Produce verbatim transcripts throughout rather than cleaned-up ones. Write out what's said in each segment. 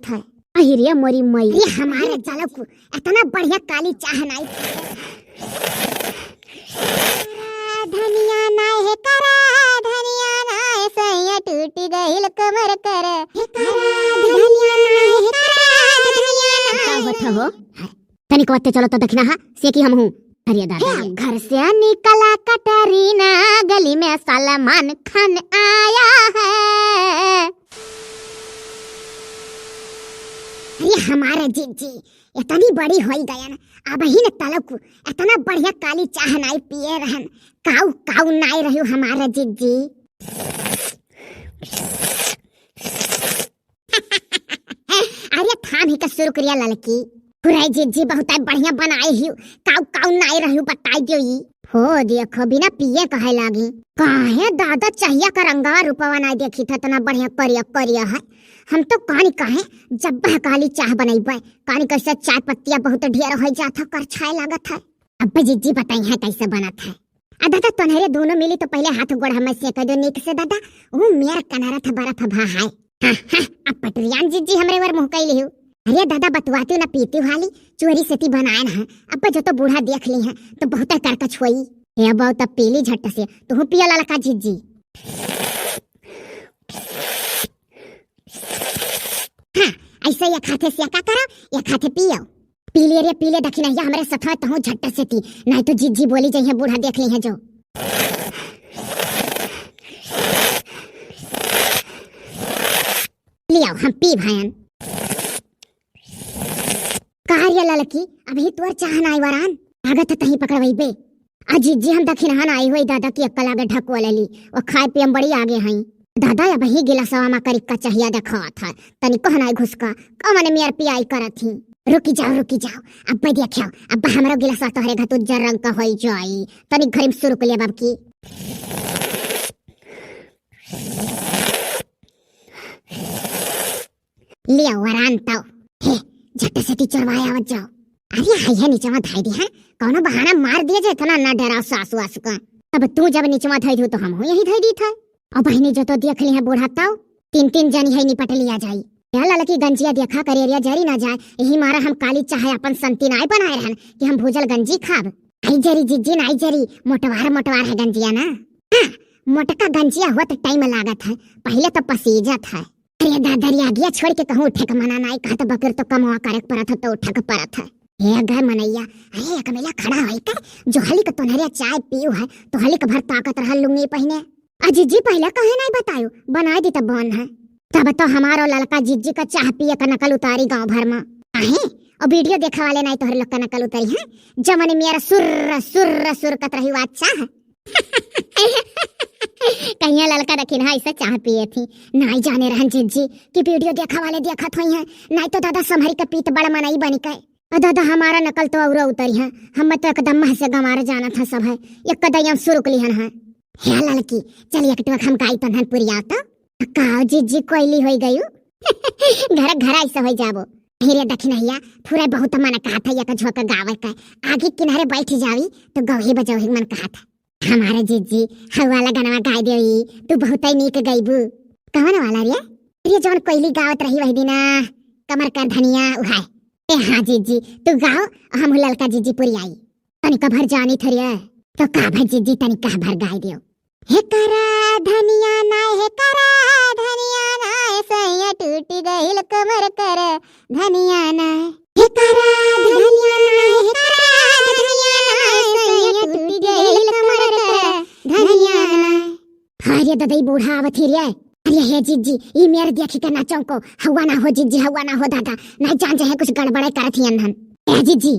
है। अहि रे मोरी मई। अरे हमारे जलकू, इतना बढ़िया काली चाह नाई। धनिया नाय है करा, धनिया नाय, सैया टूट गइल कमर कर। धनिया नाय है करा, धनिया नाय। का होत हो? तनिक वत्ते चलो तो दखिना हा, से कि हम हूँ। अरे दादा, हे, घर से निकला कटरीना, गली में सलमान खान आया है। अरे हमारे जिज्जी, इतनी बड़ी होई गयन, अबहिन तलक इतना बढ़िया काली चाह नाई पिए रहन। काऊ काऊ नाई रह्यू हमारे जिज्जी। अरे थाम ही का शुरू करिया ललकी। हुराई जिज्जी बहुत बढ़िया बनाए हियो। काऊ काऊ नाई रह्यू बताई दियो ई। हो देखो बिना पिए कहे लागी। काहे दादा चाहिया का रंगवा रूपवा नाई देखी था, इतना बढ़िया करिया करिया है। हम तो कानी कहे जब बह काली चाह बनैबे, कानी कैसे चाय पत्तिया बहुत ढेर हो जात है, कर छाए लागत है। अब्बे जिज्जी बताई है कैसे बनत है। आ दादा तोहरे दोनों मिली तो पहले हाथ गोड़ हमें से कह दो नीक से दादा, वो मेर कनारा था बर्फ भा है। हाँ, हाँ, अब पटरियान जिज्जी हमरे वर मुँह कैली हूँ। अरे दादा बतुआती ना पीती हाली, चोरी से ती बनाए ना, अब जो तो बूढ़ा देख ली है तो बहुत करकच होई। हे अब तो पीली झट से, तू पिया ललका जिज्जी। हाँ, ऐसे एक हाथे से का करो, एक हाथे पियो। पी ले रे, पी ले, दखिनहिया हमरे सथवा तहूँ झट्ट से ती, नाहीं तो जिज्जी बोली जइहे, बूढ़ा देख लिहे जो। लियाओ, हम पी भायन। कहा रे ललकी, अभी तोर चाह नाई वरान, लागत है तहीं पकड़वैबे। आ जिज्जी हम दखिनहा नाई होई दादा की अक्कल आगे ढकोलेली, वो खाए पिए में बड़ी आगे हई। दादा अबही गिलासवा मा करिक का चाहिया देखात है, तनिको हनाई घुसका, कमन मेर पियाई करत ही। रुकी जाओ, रुकी जाओ, अब्बे देखियो, अब्बे हमरो गिलासवा तोहरे घतुज्जर रंग का होई जाई, तनिक घरी में सुरुक लेब अब की। लिया वरान तो। हे, झट से ती चोरवाए आवत जाओ। अरे हाय है नीचवा धाई दी है, कौनो बहाना मार दिया जे इतना ना डराओ सासु वासु का। अब तू जब नीचवा धाई दी तो हम हो यही धाई दी था। अब बहिनी जो तो देख ली है बूढ़ा ताऊ, तीन तीन जनी है निपट लिया जाई। या ललकी गंजिया देखा करेरिया जरी ना जाए, यही मारा हम काली चाहे अपन संती नाय बनाए रहन कि हम भूजल गंजी खाब। आई जरी जिज्जी ना आई जरी, मोटवार मोटवार है गंजिया ना। हाँ, मोटका गंजिया होत टाइम लागत है, पहले तो पसीजत है। अरे दादा रे, आगिया छोड़ के कहूँ उठे के मना नाई, कहत बकर तो कमवा करे के परत है तो उठे के परत है। हे गए मनैया, अरे एक बेला खड़ा होई के, जो हली के तोनहरे चाय पीऊ है, तो हली के भर ताकत रहल लुंगी पहिने। आ जिज्जी पहले कहे नाई बतायो, बनाए दी तब बन है। तब तो हमारो ललका जिज्जी का चाह पिए का नकल उतारी गाँव भर में। आहे, और वीडियो देखे वाले नाई तोहरे लोग का नकल उतारी है, जमन मेरा सुर्र सुर्र सुरकत रही वा चाह। कहिया ललका दखिनहा ऐसे चाह पिए थी, नाई जाने रहन जिज्जी कि वीडियो देखा वाले देखत होई हैं, नाई तो दादा संभरी के पीत बड़ मनई बनी के। अ दादा हमारा नकल तो औरो उतरी है, हम तो एकदम मह से गंवार जानत है सब है, एक कदम सुरुक लिहन है। हे ललकी, चल एक टोक हम गाई तोहन पुरिया तो। काओ जिज्जी कोयली होई गयू। घर घर ऐसे होई जाबो। हे रे दखिनहिया, फुरे बहुत मन कहत है एक झोंक गावे के, आगे किनारे बैठ जावी तो गौही बजौही मन कहत है। हमारे जिज्जी, हऊ वाला गनवा गाय देई, तू बहुतै नीक गइबू। कवन वाला रे? अरे जौन कोयली गावत रही वही दिना, कमर कर धनिया उहाय। ए हाँ जिज्जी, तू गाओ, हम ललका जिज्जी पुरियाई। तनिका भर जानी थरिया। तो का भर जिज्जी, तनिका भर गाय दियो। हे करा धनिया नाय, हे करा धनिया नाय, सैया टूट गइल कमर कर धनिया नाय। हे करा धनिया नाय, हे करा धनिया नाय, सैया टूट गइल कमर कर धनिया नाय। हाय रे ददई, बूढ़ा आवत ही रे। अरे हे जिज्जी, ई मेर देखी के ना चौंको, हवा ना हो जिज्जी, हवा ना हो दादा, ना जान जे है कुछ गड़बड़े करत ही अनहन। ए जिज्जी,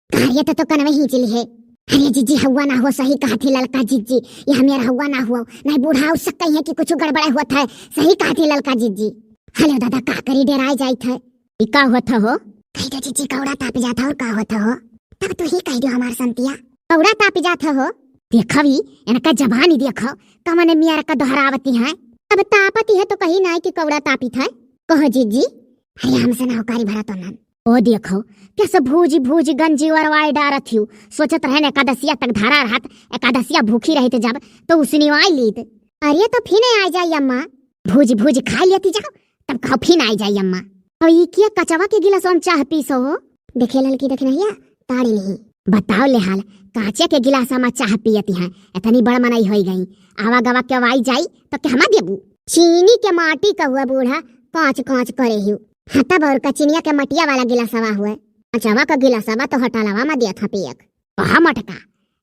कार्य तो, तो कनवे ही चिली है। अरे जिज्जी, हवा ना हो, सही कहत ही ललका जिज्जी, ये हमेर हवा ना हो, नहीं बूढ़ा उस सकते हैं कि कुछ गड़बड़े होत है, सही कहत ही ललका जिज्जी। हेलो दादा, का करी, डेराय जाइत है। ई का होत हो? कह दो जिज्जी, कौड़ा ताप जात है और का होत हो? तब तू ही कह दो हमार संतिया। कौड़ा ताप जात हो? देखो ई, इनका जबानी देखो, कमन मियार का दोहरावती है। अब तापती है तो कही नाय कि कौड़ा तापित है। कहो जिज्जी। अरे हमसे ना होकारी भरा तो नन। ओ देखो, कैसे भूजी भूजी गंजी वरवाए डारत हियो। सोचत रहन एकादसिया तक धरा रहत, एकादसिया भूखी रहित जब, तो उसनी आई लीत। अरे तो फिने आ जाई अम्मा। भूजी भूजी खाई लेती जाओ, तब कहो फिन आई जाई अम्मा। अउ ई किया कचवा के गिलासवा में चाह पीसो हो? देखे ललकी दखिनहिया, ताड़ी नहीं। बताओ ले हाल, काचे के गिलासा में चाह पियती हैं, इतनी बड़ मनई होई गई। आवा गवा के वाई जाई तो कहमा देबू? चीनी के माटी का हुआ बूढ़ा, कांच कांच करे हिउ। हाँ तब और का चीनिया के मटिया वाला गिलासवा हुआ, कचवा का गिलासवा तो होटलवा में दिया था पियक। कहा मटका,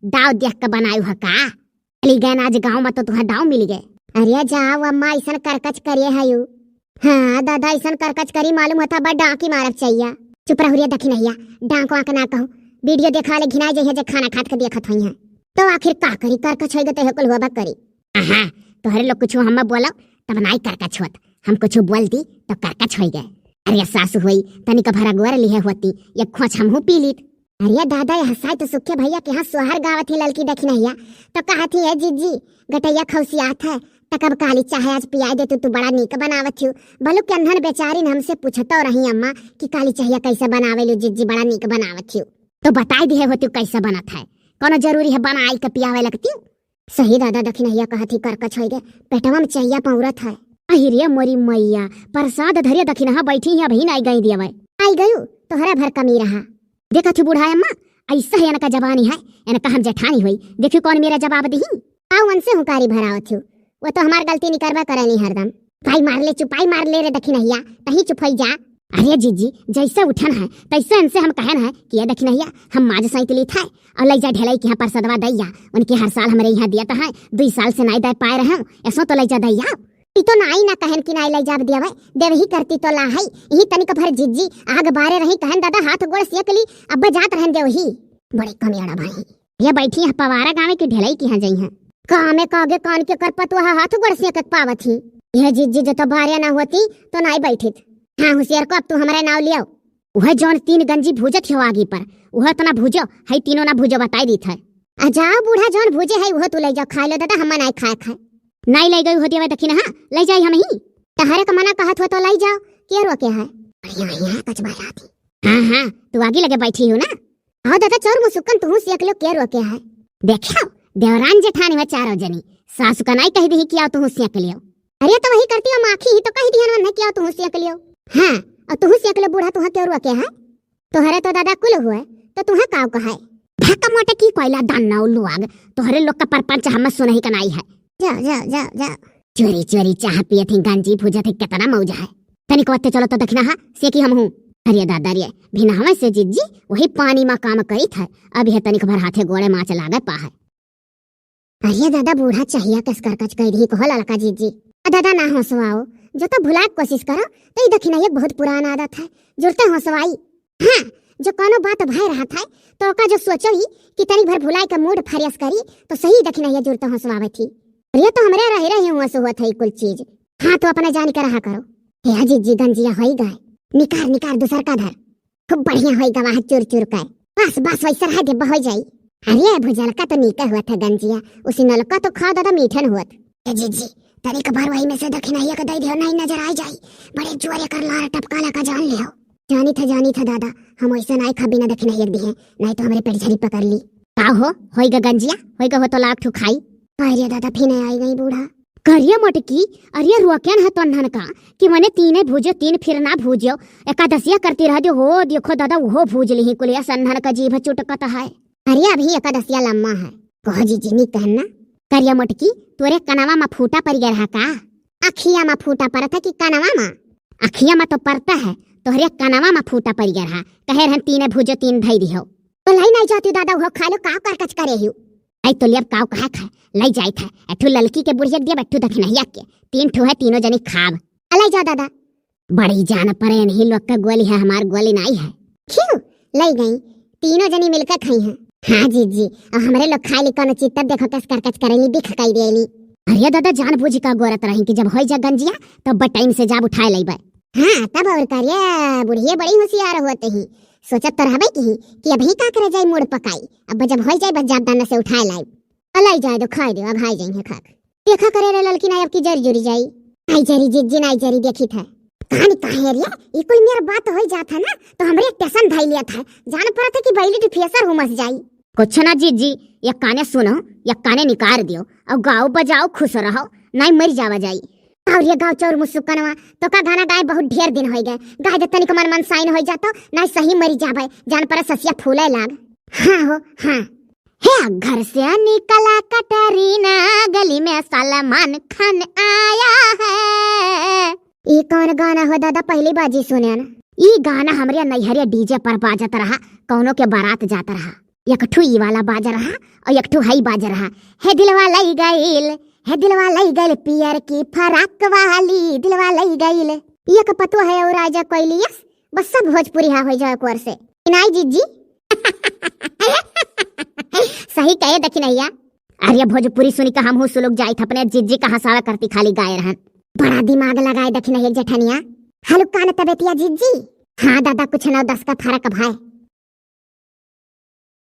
दाव देख के बनायु है का? चली गए ना आज गाँव में तो तुहा दाव मिल गए। अरे जाओ अम्मा, ऐसन करकच करिए है यू। हाँ दादा, ऐसन करकच करी, मालूम होता बा डांकी मारब चाहिए। चुप रहो रे दखिनहिया, डांक वांक ना कहूँ। वीडियो देखा ले घिनाई जइहे जे खाना खात के देखत होई हैं। तो आखिर का करी, करकच होई गए तो कुल होबा करी। आहा, तोहरे लोग कुछ हम बोलो तब नाई करकच होत, हम कुछ बोल दी तो करकच होई गए। अरे सासु होई तनिक भरा गोर लिहे होती, एक खोच हमहू पी लीत। अरे दादा, यह साइत सुखे भैया के यहाँ सोहर गावत ही ललकी दखिनहिया, तो कहत ही, "ए जीजी, गटैया खौसियात है, त कब काली चाहे आज पियाई देतू, तू बड़ा नीक बनावत हियो।" बलु के अन्हन बेचारिन हमसे पूछतो रही अम्मा कि काली चाहिया कैसे बनावेलू जीजी, बड़ा नीक बनावत हियो। तो बताई दिहे होती कैसे बनत है, कौनो जरूरी है बनाई के पियावे लगती? सही दादा, दखिनहिया कहत ही करकच होई गए, पेटवा में चहिया पौरत है। अहि रे मोरी मैया, प्रसाद धरे दखिनहा बैठी ही, अभी नाई गई दियवे। आई गयू, तोहरा भर कमी रहा। देखत ही बूढ़ा अम्मा, ऐसा है इनका जबानी है, इनका हम जेठानी होई। देखियो कौन मेरा जवाब दिही। आओ उनसे हुंकारी भरावत हियो, वो तो हमार गलती निकरबा करे नहीं हरदम। पाई मार ले, चुपाई मार ले रे दखिनहिया, कहीं चुप होई जा। अरे जीजी, जैसे उठन है तैसे इनसे हम कहन है कि ये दखिनहिया, हम माज सैत लीत है और लई जा ढेलई के यहाँ परसदवा दैया, उनके हर साल हमरे यहाँ दियत है, दुई साल से नाई दे पाए रहे, ऐसो तो लई जा दैया। ई तो नाई ना कहन कि नाई लई जाब देवे, देवही करती तो ला है। यही तनिक भर जीजी आग बारे रही कहन दादा हाथ गोड़ सेक ली, अब जात रहन देवही। बड़ी कमेड़ा भाई। ये बैठी है पवारा गाँव के ढेलई के यहाँ जई हैं। कामे कागे कान के करपत वह हाथ गोड़ सेक पावत ही। यह जीजी जो तो बारे ना होती तो नाई बैठित। हाँ हुसियार को, अब तू हमारे नाव लियो। वह जौन तीन गंजी भूजत हो आगी पर, वह इतना भूजो, है तीनों ना भूजो बताई दीत है। आ जाओ बूढ़ा, जौन भूजे है वह तू ले जाओ, खाए लो दादा, हम नाई खाए खाए। नाई ले गई हो देवे दखिनहा, ले जाई हम ही। तहरे का मना कहत हो तो ले जाओ, के रोके है? बढ़िया, बढ़िया, कच बाराती। हाँ, हाँ, तू आगे लगे बैठी हो ना। आओ दादा, चौर मुसुक्कन तुहू सेक लियो, के रोके है? देखो, देवरान जेठानी में चारों जनी, सासु का नाई कह दी कि आओ तुहू सेक लियो। अरे तो वही करती हो, माखी ही तो कह दिहन उन्हें कि आओ तुहू सेक लियो। हाँ, और तुहू सेक लियो बूढ़ा, तुहा के रोके है? तोहरे तो दादा कुल हुए, तो तुहा काव कहे? भक मोटे की कोयला दाना उल्लू आग, तोहरे लोग का परपंच हम सुनही का नाई है। जा, जा, जा, जा। चोरी चोरी चाह पिए थी, गंजी भूजे थी, कितना मौज है। तनिक वत्ते चलो तो दखिनहा, सेकी हम हूँ। अरे दादा रे, भिनहवा से जीजी वही पानी मा काम करी था, अब यह तनिक भर हाथे गोड़े माच लागे पा है। अरे दादा, बूढ़ा चाहिया कस करकच कह दी कहो ललका जीजी। आ दादा ना हंसवाओ, जो तो भुलाए के कोशिश करो, तो ई दखिनहिया के बहुत पुरान आदत है, जुरते हंसवाई। हाँ, जो कोनो बात भय रहत है, तो ओका जो सोचो ही कि तनी भर भुलाए के मूड फ्रेश करी, तो सही दखिनहिया जुरते हंसवावे थी। अरे तो हमरे रहे रहे हुआ से हुआ था ई कुल चीज। हाँ, तो अपना जान के रहा करो। हे जीजी, गंजिया होई गए, निकार निकार दूसर का धर। खूब बढ़िया होई गवा है चुर चुर के। बस बस, वैसे रह दे, बहोई जाई। अरे भुजलका तो नीके हुआ था गंजिया, उसी नलका तो खा दादा मीठन हुआ था। ए जीजी, तनिक भर वही में से दखिनहिया के दई दियो, नहीं नजर आई जाई। बड़े जोरे कर लार टपकाला का जान लियो। जानी था, जानी था दादा, हम वैसे नाई खा बिना दखिनहिया के दिहे, नाई तो हमरे पेट झरी पकड़ ली। का हो, होई गा गंजिया, होई गा हो तो लाख ठू खाई। अरे दादा, फिर आई गई बूढ़ा। करिया मोटकी, अरे रोकेन है तन्हन का कि मने तीने भूजो, तीन फिर ना भूजो, एकादशिया करती रह दियो, हो देखो दादा, उहो भूज लिही कुलिया सन्हन का जीभ चुटकत है। अरे अभी एकादशिया लम्मा है। कहो जीजी, नी कहन ना। करिया मोटकी, तोरे कनवा मा फूटा पड़ गया रहा का? अखिया मा फूटा पड़त है कि कनवा मा? अखिया मा तो पड़ता है, तोहरे कनवा मा फूटा पड़ गया रहा। कहे रहन तीने भूजो, तीन धई दिहो। तो लाई नहीं जाती दादा, उहो खा लो, का करकच करे हियो? आई तो लेब काव कहा खाए, लाई जाइत है। एठू ललकी के बुढ़िया के देब, एठू दखिनहिया के। तीन ठू है, तीनों जनी खाब। अलाई जा दादा। बड़ी जान परे इन्हीं लोग का गोली है, हमार गोली नाई है। क्यों? लाई गई, तीनों जनी मिलकर खाई हैं। हाँ जीजी, और हमरे लोग खाए ली कोनो चीज तब देखो कस करकच करेली, बिख कई देली। अरे दादा, जान बूझ का गोरत रही कि जब होई जा गंजिया तब बटाइन से जाब उठाए लइबे। हाँ, तब और करिया, बुढ़िया बड़ी होशियार होते ही, सोचत तो रहबे की कि अभी का करे जाई, मूड़ पकाई, अब जब होई जाई बस जाब दाना से उठाए लाई। अलाई जाए दो, खाए दो, अब हाई जाई है खाक। देखा करे रे ललकी ना, अब की जरी जुरी जाई। आई जरी जीजी, नाई जरी देखी था। कहानी काहे रे, ई कुल मेरा बात होई जात है ना, तो हमरे टेंशन धई लिया था। जान पड़ा था कि बैली डिफेसर हुमस जाई। कुछ ना जीजी, या काने सुनो, या काने निकार दियो, और गाओ बजाओ, खुश रहो, नाई मर जावा जाई। और ये गाँव चौर मुसुकनवा, तोका गाना गाए बहुत ढेर दिन होइ गए। गाए दे तनिक मन मनसाइन होइ जातो, नाहीं सही मरी जाबे, जान पर ससिया फूले लाग। हाँ हो, हाँ। हे घर से निकला कटरीना, गली में सलमान खान आया है। ई कौन गाना हो दादा, पहली बाजी सुनेन। ई गाना हमरे नैहरे डीजे पर बाजत रहा, कौनो के बारात जात रहा। एक ठू ई वाला बाज रहा और एक ठू हई बाज रहा। हे दिलवा लई गइल, हे दिलवा लई गइल पियर की फराक वाली, दिलवा लई गइल। एक पतोह है और राजा कोइलियस, बस सब भोजपुरी हा होइ जाए एक ओर से। नाई जिज्जी। सही कहे दखिनहिया। अरे भोजपुरी सुनी का हम हूँ सुलुक जाइत, अपने जिज्जी का हंसावे करती खाली गाए रहन। बड़ा दिमाग लगाए दखिनहिया जेठनिया। हलुक कान तबेतिया जिज्जी। हाँ दादा, कुछ नौ दस का फरक भाई।